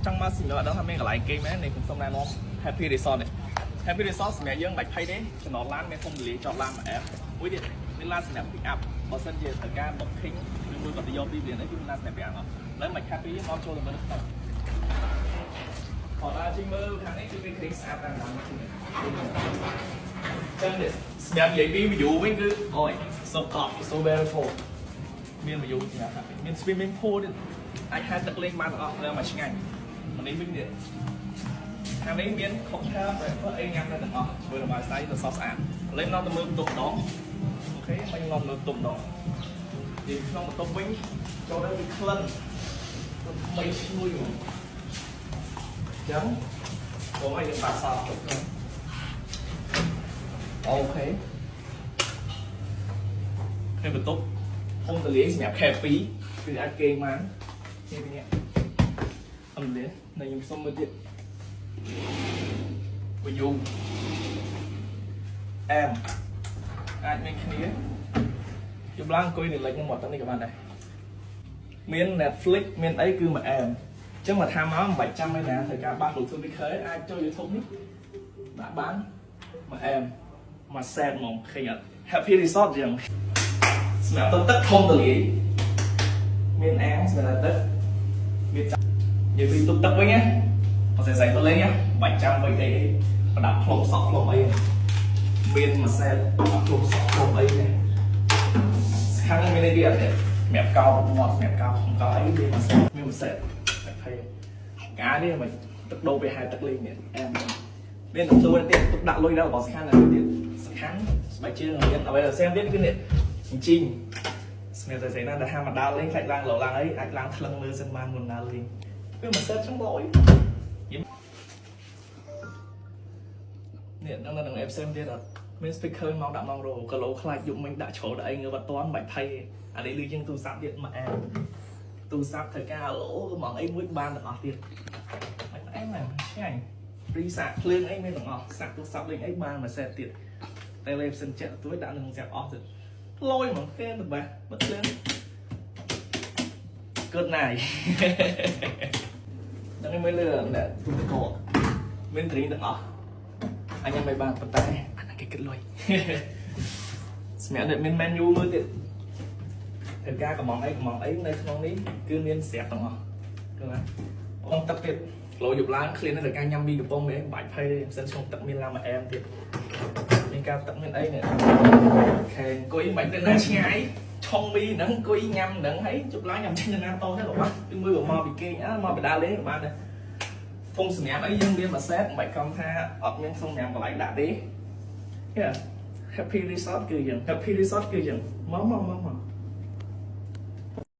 ចង់មកសម្រាប់អត់ដឹងថាមានកន្លែងគេងមែននេះខ្ញុំសូមណែនាំ Happy Resort នេះ Happy Resort សម្រាប់យើងមិនបាច់ភ័យទេចំណតឡានមានធំទូលាយចតឡានមួយអែបមួយទៀតមានឡានសម្រាប់ pick up បើសិនជាត្រូវការ booking ឬមួយក៏ទៅយកពីវានេះគឺមានឡានសម្រាប់ pick up អត់ឥឡូវមិន Happy យើងមកចូលទៅមើលនៅក្នុងខោឡាជីមើលខាងនេះគឺវាឃើញស្អាតតាមតាមចឹងនេះសម្រាប់និយាយពី view វិញគឺអូយ so top, so beautiful មាន view សម្រាប់មាន swimming pool ទៀតអាចហែលទឹកលេងបានទាំងអស់លើមកឆ្ងាញ់មកនេះវិញទៀតខាងនេះមាន cocktail breakfast អីញ៉ាំនៅទាំងអស់ធ្វើរបាយស្ដាយទៅសោះស្អាតឥឡូវនាំទៅមើលបន្ទប់ម្ដង OK មកខ្ញុំនាំមើលបន្ទប់ម្ដងនិយាយក្នុងបន្ទប់វិញចូលទៅវាក្លិនថ្មីឈ្ងុយហ្មងអញ្ចឹងបងឲ្យយើងបាក់សោក OK ហើយបន្ទប់ធំទលាយសម្រាប់ខែ2គឺអាចគេងបាននេះពីនេះអមលានៅខ្ញុំសុំមើលទៀត view អែមអាចមានគ្នាយប់ឡើងអង្គុយនៅលិចនឹងមាត់ទឹកនេះក៏បានដែរមាន Netflix មានអីគឺមកអែមអញ្ចឹងមកថាមកមិនបាច់ចាំឯណាត្រូវការបាក់ Bluetooth speaker អាចចូល YouTube នេះដាក់បានមកអែមមក set ហ្មងឃើញអត់ Happy Resort ចឹងសម្រាប់ទឹកធំទលាយមានអាងសម្រាប់ទឹកមាននិយាយពីទុកទឹកវិញណាបើស្អីទៅលេងណាបាច់ចាំវិញអីប្រដាប់ផ្លុំសក់ផ្លុំអីមានមួយ set ផ្លុំសក់ផ្លុំអីនេះខាងនេះមានអីទៀតសម្រាប់កោមាត់សម្រាប់កោកោអីមានមួយ set មានមួយ set តែភ័យកានេះមិនទឹកដូរไปហែទឹកលេងនេះអែមមានទទួលទៀតទុកដាក់លុយដល់របស់សំខាន់ណាស់ទៀតសំខាន់ស្បែកជើងមានអ្វីដែលផ្សេងទៀតគឺនេះអញ្ជីងសម្រាប់តែស្អីណាដែលថាមកដើរលេងខ្លាចឡើងលោឡើងអីអាចឡើងថ្លឹងលើសិនបានមុនដើរលេងវាមួយ set ចឹងលយនេះនឹងនឹង app ផ្សេងទៀតអត់មាន speaker មកដាក់មករគីឡូខ្លាចយប់មិញដាក់ជ្រុលដាក់អីងើបអត់តាន់បាច់ភ័យអានេះលឺជាងទូរស័ព្ទទៀតមកអែមទូរស័ព្ទត្រូវការឡូកំងអីមួយបានទាំងអស់ទៀតមិនអែមណាឆ្ងាញ់ព្រីសាកភ្លើងអីមានទាំងអស់សាកទូរស័ព្ទលេងអីបានមួយ set ទៀតតែលេផ្សិនចាក់ទួយដាក់នឹងស្រាប់អស់ទៀតលយហ្មងគេទៅបាបិទភ្លើង Good night ដល់មើលលើអ្នកទូតកមានត្រីទាំងអស់អញញ៉ាំមិនបានប៉ុន្តែអាហ្នឹងគេគិតលុយសម្រាប់អ្នកមាន menu មើលទៀតត្រូវការកំងអីកំងអីនៅក្នុងនេះគឺមានស្រាប់ទាំងអស់ឃើញទេក្នុងទឹកទៀតលោយប់ឡើងឃ្លានត្រូវការញ៉ាំមីកំប៉ុងមានបាច់ភ័យទេមិនសិនក្នុងទឹកមានឡាមកអែមទៀតមានការទឹកមានអីនេះខេអង្គុយមិនទៅណាឆ្ងាយឆុងមីហ្នឹងអង្គុយញ៉ាំហ្នឹងហើយជប់ឡើងញ៉ាំចេញទៅណាតទេលោកបាទគឺមួយមកពីគេងអើមកបដាលេងបានដែរធុងសម្រាប់អីយើងមានមួយ set មិនបាច់កំថាអត់មានធុងសម្រាប់កន្លែងដាក់ទេ Yeah, Happy Resort គឺយ៉ាង Happy Resort គឺយ៉ាងមកមកមកមក